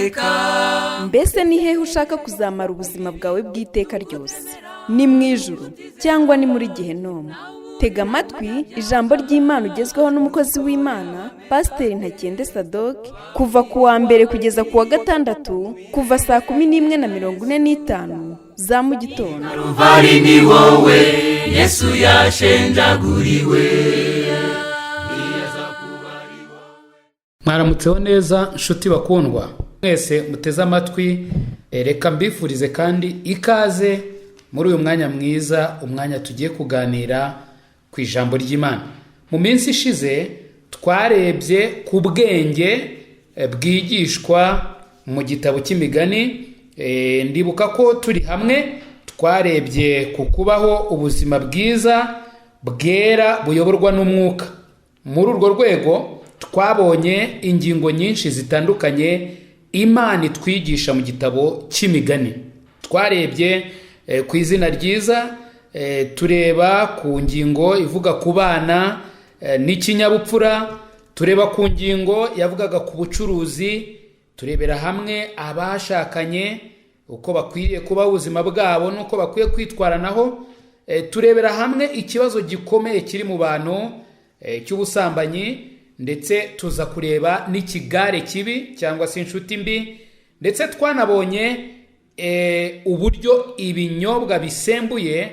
Uwiteka. Mbese ni hehe ushaka kuzamara ubuzima bwawe bw'iteka ryose? Ni mu ijuru cyangwa ni muri gehinomu? Tega amatwi ijambo ry'Imana ugezweho n'umukozi w'Imana, Pasiteri Ntakende Sadoke, kuva ku wa mbere kugeza ku wa gatandatu, kuva saa 11:45 za mu gitondo. Ruvari ni wowe Yesu yashenjaguriwe. Mwaramutseho neza, nshuti bakundwa mwese muteze amatwi. Reka mbifurize kandi ikaze muri uyu mwanya mwiza, umwanya tugiye kuganira ku ijambo ry'Imana. Mu minsi ishize twarebye ku bwenge bwigishwa mu gitabo cy'Imigani. Ndibuka ko turi hamwe twarebye ku kubaho ubuzima bwiza bwera buyoborwa n'umwuka. Muri urwo rwego twabonye ingingo nyinshi zitandukanye Imana itwigisha mu gitabo cy'Imigani. Twarebye ku izina ryiza, tureba ku ngingo ivuga ku bana n'ikinyabupfura, tureba ku ngingo yavugaga ku bucuruzi, turebera hamwe abashakanye uko bakwiriye kubaho ubuzima bwabo n'uko bakwiye kwitwaranaho, turebera hamwe ikibazo gikomeye kiri mu bantu cy'ubusambanyi, ndetse tuza kureba n'ikigare kibi cyangwa se inshuti mbi, ndetse twanabonye uburyo ibinyobwa bisembuye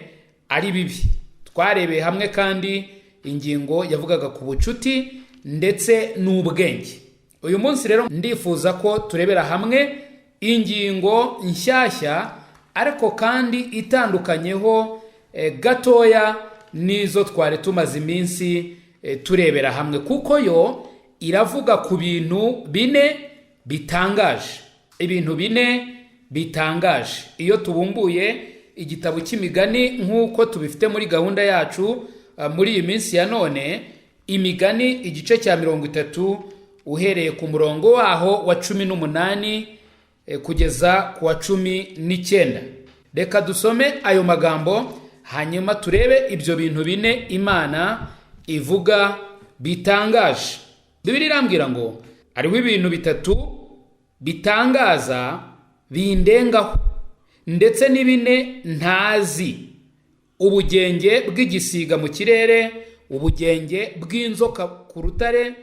ari bibi. Twarebeye hamwe kandi ingingo yavugaga ku bucuti ndetse n'ubwenge. Uyu munsi rero ndifuza ko turebera hamwe ingingo nshyashya, ariko kandi itandukanyeho gatoya n'izo twari tumaze iminsi turebera hamwe, kuko yo iravuga ku bintu bine bitangaje. Ibintu bine bitangaje. Iyo tubumbuye igitabo cy'Imigani nk'uko tubifite muri gahunda yacu muri iyi minsi ya none, Imigani igice cya 30, uhereye ku murongo waho wa 18 kugeza ku wa 19, reka dusome ayo magambo, hanyuma turebe ibyo bintu bine Imana ivuga bitangaje. Bibiliya irambwira ngo: "Hariho ibintu bitatu bitangaza bindengaho, ndetse ni bine ntazi: ubugenge bw'igisiga mu kirere, ubugenge bw'inzoka ku rutare,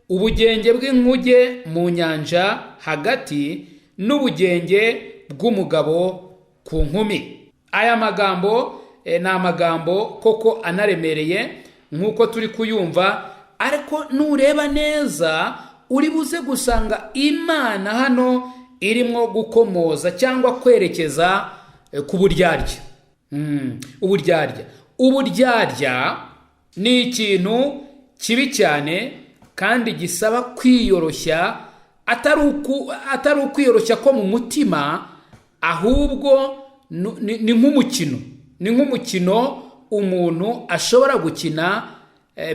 ubugenge bw'inkuge mu nyanja hagati, n'ubugenge bw'umugabo ku nkumi." Aya magambo ni amagambo koko anaremereye nk'uko turi kuyumva, ariko nureba neza uri buze gusanga Imana hano irimo gukomoza cyangwa kwerekeza ku buryarya. Uburyarya, uburyarya ni ikintu kibi cyane kandi gisaba kwiyoroshya, atari ukwiyoroshya ko mu mutima, ahubwo ni nk'umukino, ni nk'umukino umuntu ashobora gukina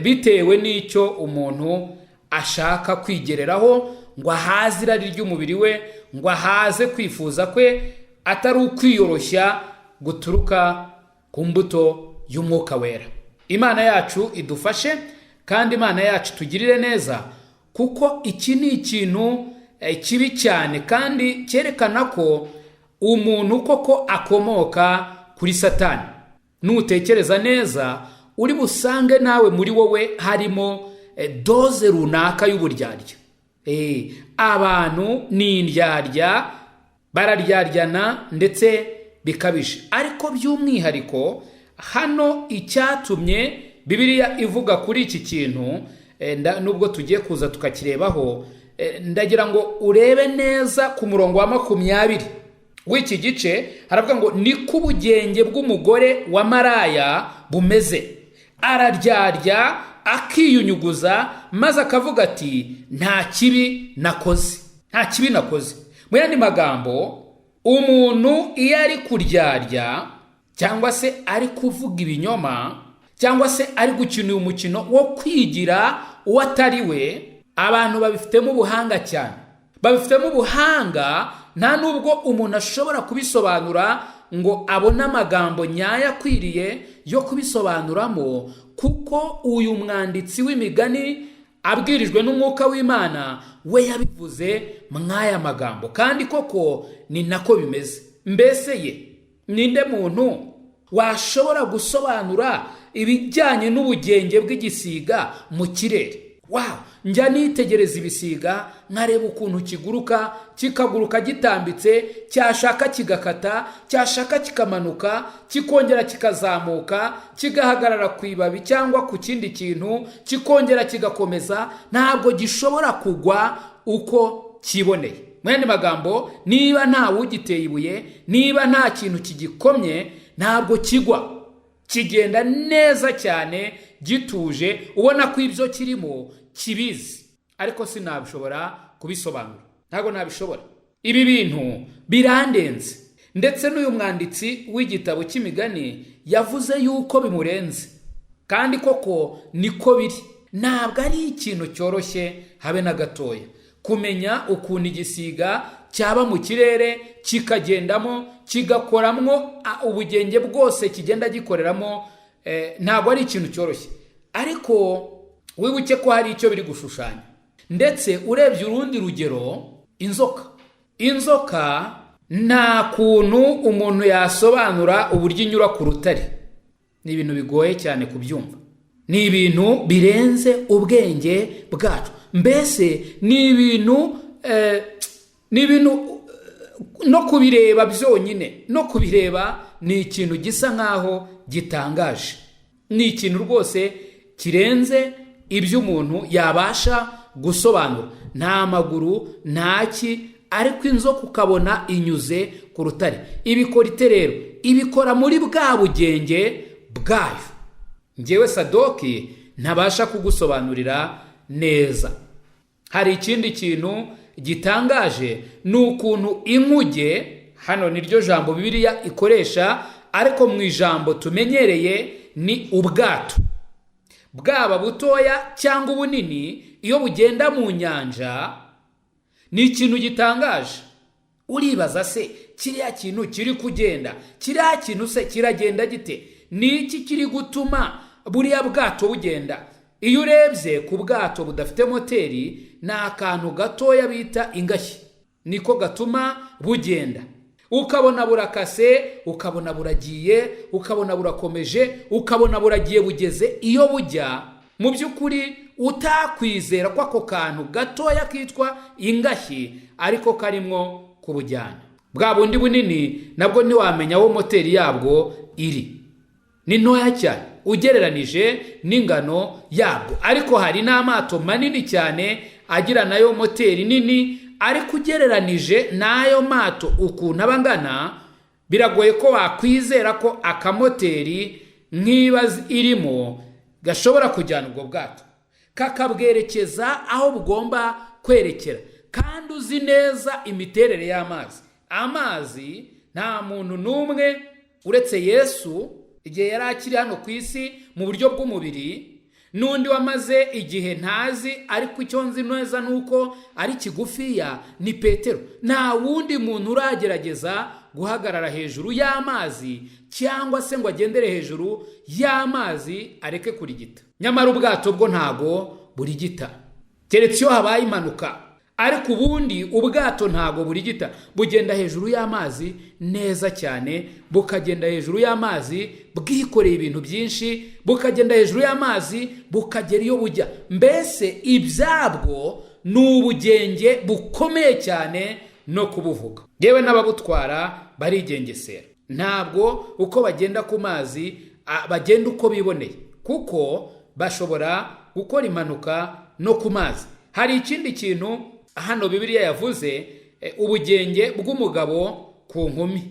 bitewe n'icyo umuntu ashaka kwigereraho, ngo ahaze irari ry'umubiri we, ngo ahaze kwifuza kwe, atari ukwiyoroshya guturuka ku mbuto y'Umwuka Wera. Imana yacu idufashe kandi Imana yacu tugirire neza, kuko iki ni ikintu kibi cyane kandi cyerekana ko umuntu koko akomoka kuri Satani. Nutekereza neza uri busange nawe muri wowe harimo dose runaka y'uburyarya. Abantu ni indyarya, bararyaryana ndetse bikabije. Ariko by'umwihariko hano icyatumye Bibiliya ivuga kuri iki kintu, nubwo tugiye kuza tukakirebaho, ndagira ngo urebe neza ku murongo wa 20 w'iki gice. Haravuga ngo: "Niko ubugenge bw'umugore wa maraya bumeze: araryarya akiyunyuguza, maze akavuga ati: 'Nta kibi nakoze, nta kibi nakoze.'" Mu yandi magambo, umuntu iyo ari kuryarya cyangwa se ari kuvuga ibinyoma cyangwa se ari gukina uyu mukino wo kwigira uwo atari we, abantu babifitemo ubuhanga cyane, babifitemo ubuhanga. Nta nubwo umuntu ashobora kubisobanura ngo abone amagambo nyayo akwiriye yo kubisobanuramo, kuko uyu mwanditsi w'Imigani Abwirijwe n'umwuka w'Imana, we yabivuze mw'aya magambo, kandi koko ni nako bimeze. Mbese ye ninde muntu washobora gusobanura ibijyanye n'ubugenge bw'igisiga mu kirere? Wow, njya nitegereza ibisiga nkareba ukuntu kiguruka, kikaguruka gitambitse, cyashaka kigakata, cyashaka kikamanuka, kikongera kikazamuka, kigahagarara ku ibabi cyangwa ku kindi kintu, kikongera kigakomeza. Ntabwo gishobora kugwa uko kiboneye. Mu yandi magambo, niba nta wugiteye ibuye, niba nta kintu kigikomye, ntabwo kigwa. Kigenda neza cyane gituje, ubona ko ibyo kirimo kibizi. Ariko sinabishobora kubisobanura, ntabwo nabishobora. Ibi bintu birandenze. Ndetse n'uyu mwanditsi w'igitabo cy'Imigani yavuze yuko bimurenze, kandi koko niko biri. Ntabwo ari ikintu cyoroshye habe na gatoya kumenya ukuntu igisiga cyaba mu kirere, kikagendamo, kigakoramwo ubugenge bwose kigenda gikoreramo. Ntabwo ari ikintu cyoroshye, ariko wibuke ko hari icyo biri gushushanya. Ndetse urebye urundi rugero, inzoka nta kuntu umuntu yasobanura uburyo inyura ku rutare. Ni ibintu bigoye cyane kubyumva, ni ibintu birenze ubwenge bwacu. Mbese ni ibintu no kubireba byonyine, no kubireba ni ikintu gisa nkaho gitangaje, ni ikintu rwose kirenze ibyo umuntu yabasha gusobanura. Nta maguru, nta ki, ariko inzoka ukabona inyuze ku rutare. Ibikora ite rero? Ibikora muri bwa bugenge bwayo ngewe Sadoki ntabasha kugusobanurira neza. Hari ikindi kintu gitangaje, ni ukuntu inkuge, hano niryo jambo Bibiliya ikoresha, ariko mu ijambo tumenyereye ni ubwato, bwaba butoya cyangwa ubunini, iyo bugenda mu nyanja ni ikintu gitangaje. Uribaza se, kiriya kintu kiri kugenda, kiriya kintu se kiragenda gite? Ni iki kiri gutuma buriya bwato bugenda? Iyo urebye ku bwato budafite moteri, ni akantu gatoya bita ingashyi niko gatuma bugenda. Ukabona burakase, ukabona buragiye, ukabona burakomeje, ukabona buragiye, bugeze iyo bujya. Mu by'ukuri utakwizera ko ako kantu gatoya kitwa ingashyi ariko karimwo kubujyana. Bwa bundi bunini nabwo ntiwamenya aho moteri yabwo iri, ni ntoya cyane ugereranije n'ingano yabwo. Ariko hari n'amato manini cyane agira nayo moteri nini, ariko ugereranije n'ayo mato ukuntu aba angana, biragoye ko wakwizera ko akamoteri nk'iba irimo gashobora kujyana ubwo bwato, kakabwerekeza aho bugomba kwerekera, kandi uzi neza imiterere y'amazi. Amazi, nta muntu n'umwe uretse Yesu igihe yari akiri hano ku isi mu buryo bw'umubiri, n'undi wamaze igihe ntazi, ariko icyo nzi neza ni uko ari kigufiya, ni Petero. Nta wundi muntu uragerageza guhagarara hejuru y'amazi cyangwa se ngo agendere hejuru y'amazi areke kurigita. Nyamara ubwato bwo ntago burigita, keretse iyo habaye impanuka, ariko ubundi ubwato ntago burigita. Bugenda hejuru y'amazi neza cyane, bukagenda hejuru y'amazi bwikoreye ibintu byinshi, bukagenda hejuru y'amazi bukagera iyo bujya. Mbese ibyabwo ni ubugenge bukomeye cyane no kubuvuga. Yewe n'ababutwara barigengesera, ntabwo uko bagenda ku mazi bagenda uko biboneye, kuko bashobora gukora impanuka no ku mazi. Hari ikindi kintu hano Bibiliya yavuze, ubugenge bw'umugabo ku nkumi.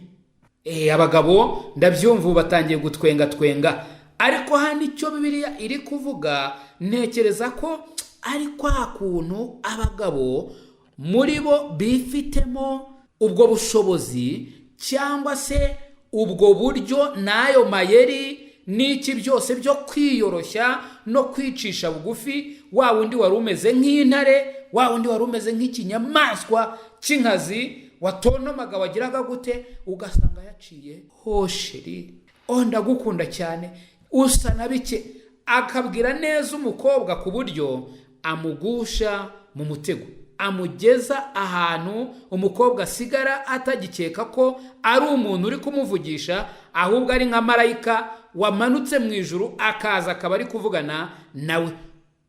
Abagabo ndabyumva ubu batangiye gutwenga twenga, ariko hano icyo Bibiliya iri kuvuga, ntekereza ko ari kwa kuntu abagabo muri bo bifitemo ubwo bushobozi cyangwa se ubwo buryo n'ayo mayeri n'iki byose byo kwiyoroshya no kwicisha bugufi. Wa wundi wari umeze nk'intare, wa wundi wari umeze nk'ikinyamaswa cy'inkazi watontomaga, wagiraga gute, ugasanga yaciye: "Oh chérie, oh ndagukunda cyane, usa na bike", akabwira neza umukobwa ku buryo Amugusha mu mutego, amugeza ahantu umukobwa asigara atagikeka ko ari umuntu uri kumuvugisha, ahubwo ari nka marayika wamanutse mu ijuru akaza akaba ari kuvugana nawe.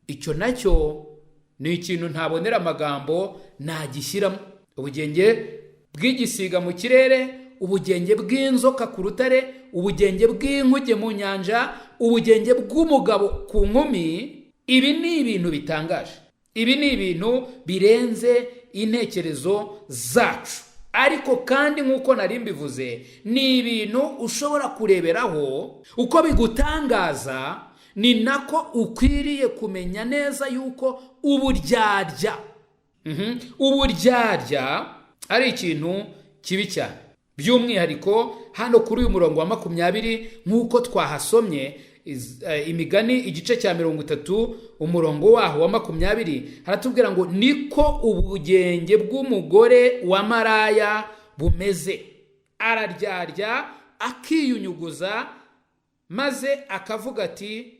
Icyo nacyo ni ikintu ntabonera amagambo nagishyiramo. Ubugenge bw'igisiga mu kirere, ubugenge bw'inzoka ku rutare, ubugenge bw'inkuge mu nyanja, ubugenge bw'umugabo ku nkumi, ibi ni ibintu bitangaje, ibi ni ibintu birenze intekerezo zacu. Ariko kandi nk'uko nari mbivuze, ni ibintu ushobora kureberaho uko bigutangaza, ni nako ukwiriye kumenya neza yuko uburyarya, uburyarya ari ikintu kibi cyane. By'umwihariko hano kuri uyu murongo wa 20, nk'uko twahasomye Imigani igice cya 30 umurongo waho wa 20, haratubwira ngo niko ubugenge bw'umugore wa maraya bumeze, araryarya akiyunyuguza, maze akavuga ati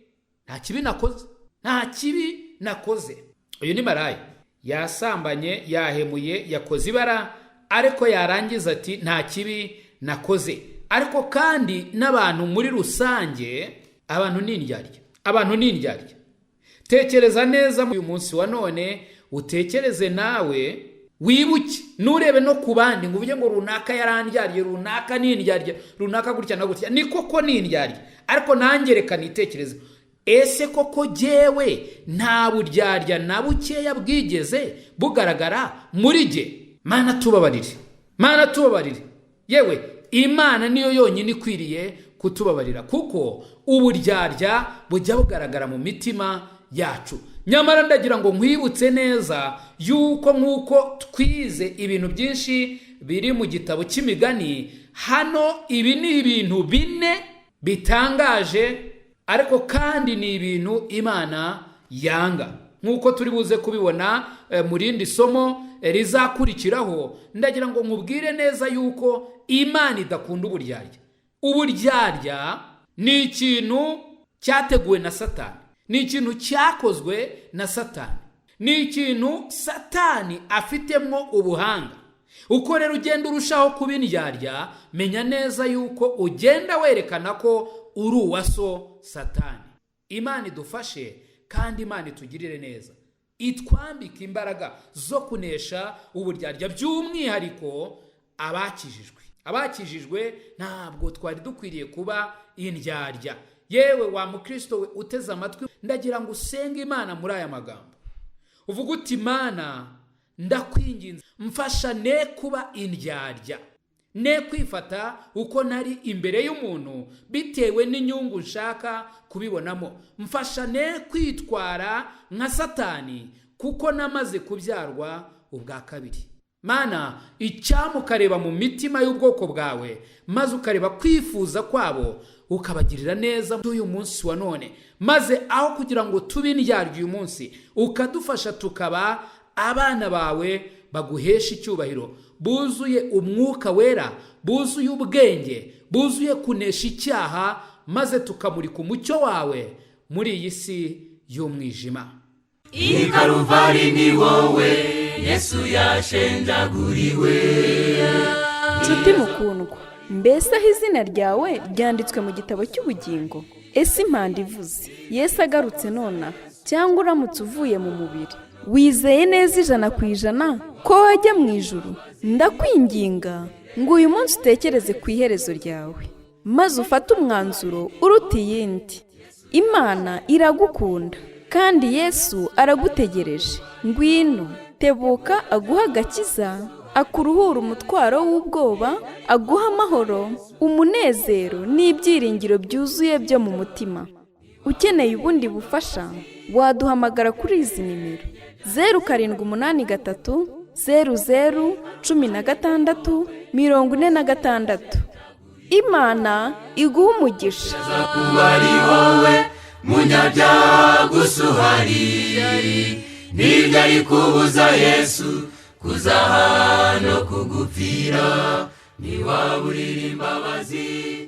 nta kibi nakoze, nta kibi nakoze. Uyu ni maraya, yasambanye, yahemuye, yakoze ibara, ariko yarangiza ati nta kibi nakoze. Ariko kandi n'abantu muri rusange, abantu ni indyarya, abantu ni indyarya. Tekereza neza uyu munsi wa none, utekereze nawe, wibuke, nurebe no ku bandi ngo uvuge ngo runaka yarandyariye, runaka ni indyarya, runaka gutya na gutya. Ni koko ni indyarya, ariko nanjye reka nitekereze, ese koko jyewe nta buryarya na bukeya bwigeze bugaragara muri jye? Mana tubabarire, Mana tubabarire. Yewe, Imana niyo yonyine ikwiriye kutubabarira, kuko uburyarya bujya bugaragara mu mitima yacu. Nyamara ndagira ngo nkwibutse neza yuko nk'uko twize ibintu byinshi biri mu gitabo cy'Imigani, hano ibi ni ibintu 4 bitangaje, ariko kandi ni ibintu Imana yanga, nk'uko turi buze kubibona mu rindi somo rizakurikiraho. Ndagira ngo nkubwire neza yuko Imana idakunda uburyarya. Uburyarya ni ikintu cyateguwe na Satani, ni ikintu cyakozwe na Satani, ni ikintu Satani afitemo ubuhanga. Uko rero ugenda urushaho kuba indyarya, menya neza yuko ugenda werekana ko uri uwa so Satani. Imana idufashe kandi Imana itugirire neza, itwambike imbaraga zo kunesha uburyarya, by'umwihariko abakijijwe. Abakijijwe ntabwo twari dukwiriye kuba indyarya. Yewe wa mukristo we uteze amatwi, ndagira ngo usenge Imana muri aya magambo, uvuge uti Imana ndakwinginze, mfasha ne kuba indyarya, ne kwifata uko nari imbere y'umuntu bitewe n'inyungu nshaka kubibonamo, mfasha ne kwitwara nka Satani kuko namaze kubyarwa ubwa kabiri. Mana, icyampa ukareba mu mitima y'ubwoko bwawe, maze ukareba kwifuza kwabo, ukabagirira neza uyu munsi wa none, maze aho kugira ngo tube indyarya uyu munsi, ukadufasha tukaba abana bawe baguhesha icyubahiro, buzuye umwuka wera, buzuye ubwenge, buzuye kunesha icyaha, maze tukamurika umucyo wawe muri iyi si y'umwijima. I Karuvari ni wowe Yesu yashenjaguriwe. Nshuti mukundwa, mbese aho izina ryawe ryanditswe mu gitabo cy'ubugingo? Ese impanda ivuze Yesu agarutse nonaha, cyangwa uramutse uvuye mu mubiri, wizeye neza 100% ko wajya mu ijuru? Ndakwinginga ngo uyu munsi utekereze ku iherezo ryawe, maze ufate umwanzuro uruta iyindi. Imana iragukunda kandi Yesu aragutegereje. Ngwino, tebuka aguha agakiza, akuruhura umutwaro w'ubwoba, aguha amahoro, umunezero n'ibyiringiro byuzuye byo mu mutima. Ukeneye ubundi bufasha, waduhamagara kuri izi nimero: 0783 00 16 46. Imana iguha umugisha. Kuba ari wowe munyabyaha gusa uhari, nibyo ari kubuza Yesu kuzaha no kugupfira, ntiwaburira imbabazi.